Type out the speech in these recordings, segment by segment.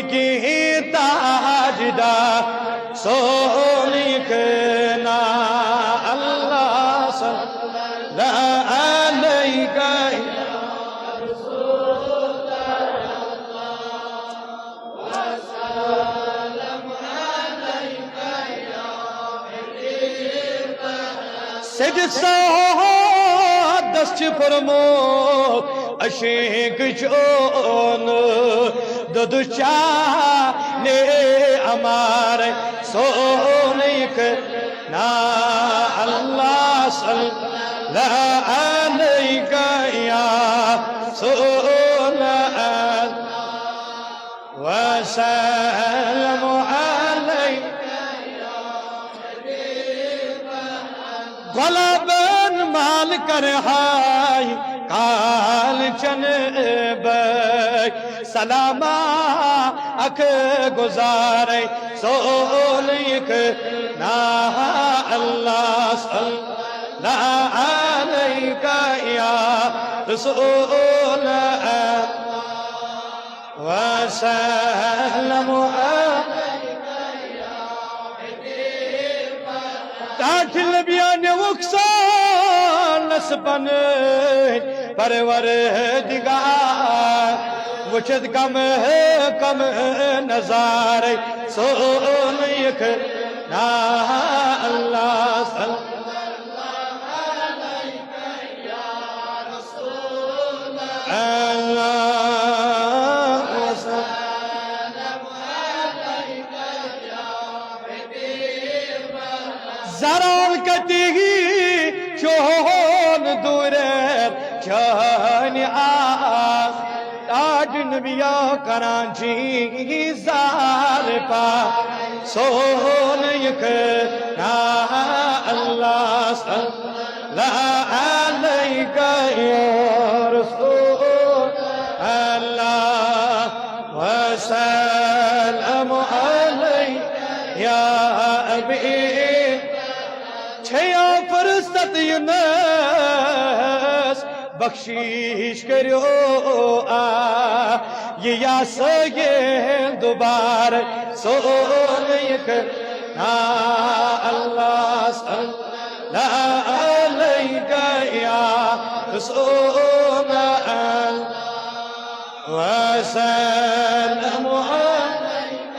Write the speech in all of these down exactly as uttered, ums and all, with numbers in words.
کِہیٖنۍ تاجدار سونٕے کٕنا۔ اللہ صلی علیک۔ سید سعدس چھِ پوٚرمُت عشیق چون، دۄدُچا نے امار سونٕے کٕنا۔ اللہ صلی علیک یا رسول اللہ۔ وسلم علیک۔ غلبن مال کرہاے کال چن بے سلاما اک گزارے سونٕے کٕنا۔ اللہ صلی علیک یا رسول اللہ۔ وسلم۔ ٹاٹھۍ لبیانیوک سانس پنٕنۍ پروردگار، وٕچھِتھ کم کم نظارے سونٕے کٕنا۔ اللہ صلی اللہ۔ زرال کتی چون دورر چانی آس۔ ٹاٹھۍ نبیا کران چی زار پا سونٕے کٕنا۔ اللہ صلی علیک یا رسول اللہ، وسلم علیک یا حبیب۔ چھیا فرصت یونس بخشش کریو آ، یہ یا سگے دوبارہ سونٕے کٕنا۔ اللہ صلی علیک یا رسول اللہ، وسلم علیک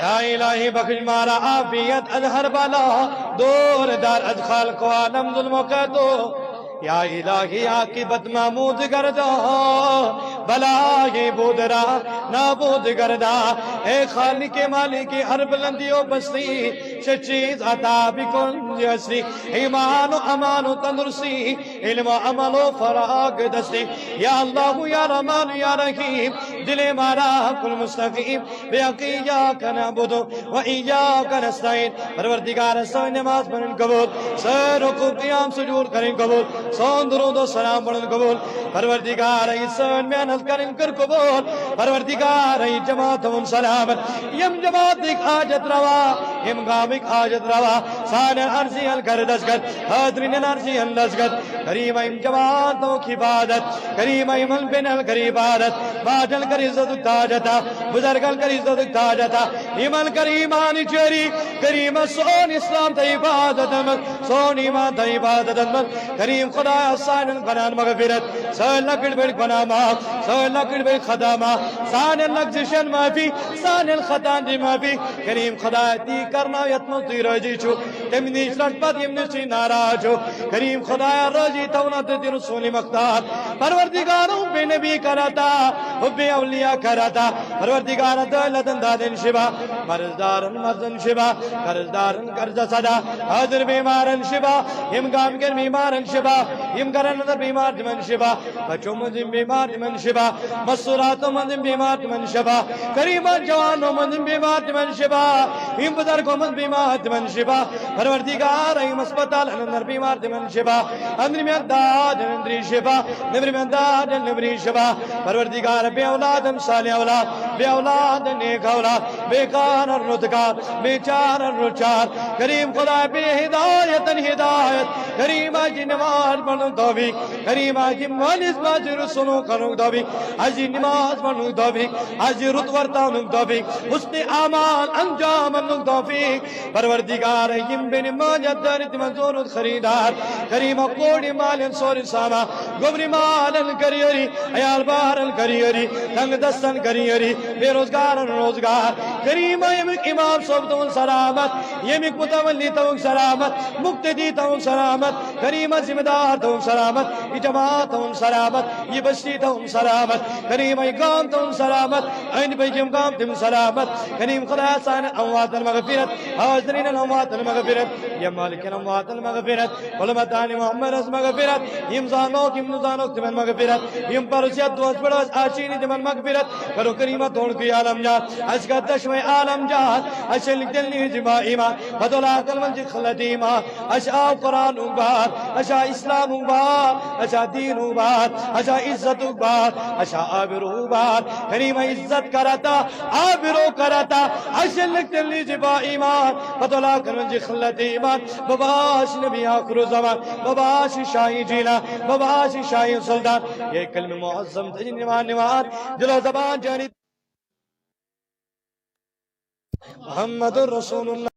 یا الہی بخش مارا عافیت از ہر بلا، دور دار از خلق و عالم ظلم و قید و یا الہی عاقبت محمود گردان، بلائے بود را نابود گردان۔ اے خالق مالک ہر بلندی و پستی، چه چیز عطا بکن ز ہستی، ایمان و امان و تندرستی، علم و عمل و فراغ دستی۔ یا اللہ یا رحمان یا رحیم، دل مارا کن مستقیم، بحق ایاک نعبد و ایاک نستعین۔ پروردگار، سٲنۍ نماز پرٕنۍ قبول، سٲنۍ رکوع قیام سجود کرٕنۍ قبول، سون درود و سلام پرُن قبول۔ پروردگار، یہِ سٲنۍ محنت کرٕنۍ کر قبول۔ پروردگار، یہِ جماعت تھاوُن سلامت، یِم جماعتٕکۍ حاجت روا، یِم گامٕکۍ حاجت روا، سانٮ۪ن عرضین کر دستخط، حاضرینن عرضین دستخط۔ کریم، یِم جماعت تھاوُکھ حفاظت۔ کریم، یِمن بیٚنٮ۪ن کر حفاظت، ماجن کر عزتُک تاج عطا، بزرگن کر عزتُک تاج عطا، یِمن کر ایمان جٲری۔ کریم، سون اسلام تھاو حفاظتن منٛز، سون ایمان تھاو حفاظتن منٛز۔ کریم خدایا، سانٮ۪ن گۄناہن مغفرت، سٲنۍ لۄکٕٹۍ بٔڑۍ گۄناہ معاف، سٲنۍ لۄکٕٹۍ بٔڑۍ خطا معاف، سانٮ۪ن لغزشن معافی، سانٮ۪ن خطاہن دِ معافی۔ کریم خدایا، تی کرناو یتھ منٛز تُہۍ رٲضی چھِو، تمہِ نِش رٹ پتہٕ ییٚمہِ نِش تُہۍ ناراض چھِو۔ کریم خدایا، رٲضی تھاونا تہٕ دِ رسول مختار۔ پروردگارو، بے نبی کر عطا، حب اولیاء کر عطا۔ پروردگار، دٲلۍ لدن دادن شفا، مرض دارن مرضن شفا، قرض دارن قرضس ادا، حاضر بیمارن شفا، یِم گامکٮ۪ن بیمارن شفا، یِم گرن اندر بیمار تِمن شفا، بچو منٛز یِم بیمار تِمن شفا، مستوراتو منٛز یِم بیمار تِمن شفا، کریمن جوانو منٛز یِم بیمار تِمن شفا، یِم بزرگو منٛز بیمار تِمن شفا۔ پروردگار، یِم ہسپتالن اندر بیمار تِمن شفا، أنٛدرِمٮ۪ن دادٮ۪ن أنٛدری شفا، نیٚبرِمٮ۪ن دادٮ۪ن نیٚبری شفا۔ پروردگار، بے اولادن صالح اولاد، بے اولادن نیک اولاد، بے کارن رُت کار، بے چار رُت چار۔ کریم خدا بے ہدایتن ہدایت۔ کریم اَسہِ نماز پرنُک توفیق۔ کریم اَسہِ مٲلِس ماجہِ رُت سلوک کرنُک توفیق۔ اَسہِ نماز پرنُک توفیق۔ اَسہِ رُت ورتاونُک توفیق۔ حسن اعمال انجام اننُک توفیق۔ پروردگار، یِم بیٚنہِ مٲلِس دٲرِتھ تِمن زونُت خریدار۔ کریم کورِ مالٮ۪ن سورُے سامان۔ گوٚبرِ مالن کر یٲری۔ عیال بارن کر یٲری۔ تنگ دستن کر یٲری۔ بے روزگارن روزگار۔ کریم ییٚمیُک امام صٲب تِمن سلامت۔ ییٚمیُک متولی تھاوُن سلامت، مقتدی تھاوُن سلامت، کریمہ ذمہ دار تھاوُن سلامت، یہِ جماعت تھاوُن سلامت، یہِ بستی تھاوُن سلامت، کریمہ یہِ گام تھاوُن سلامت، أنٛدۍ پٔکۍ یِم گام تِم سلامت، کریم خدایا سانٮ۪ن امواتن مغفرت، حاضرینن امواتن مغفرت، یا مالکن امواتن مغفرت، علماء آلِ محمدس مغفرت، یِم زانوکھ یِم نہٕ زانوکھ تِمن مغفرت، یِم پرُس یتھ دۄہس پٮ۪ٹھ ٲسۍ آز چھِ نہٕ تِمن مغفرت، کرو کریمہ تُہُنٛد کُے عالم جان، اسہِ گژھِ دۄشوے عالم جان، اسہِ چھِ لِکھتن لیٖجہِ با ایمان، بدولا عقل منٛز چھِ خلط ایمان۔ اچھا قرآن بار، اچھا اسلام بار، اچھا دین بار، اچھا عزت بار، اچھا آبرو بار۔ کریمہ عزت کرتا، آبرو کرتا، اچھا لکھتے لیجی با ایمان، پتولا کرن جی خلت ایمان۔ بابا آش نبی آخر زمان، بابا آش شاہی جیلا، بابا آش شاہی سلطان۔ یہ کلمہ معظم تجنوان نوان، دل و زبان جانی۔ محمد رسول اللہ۔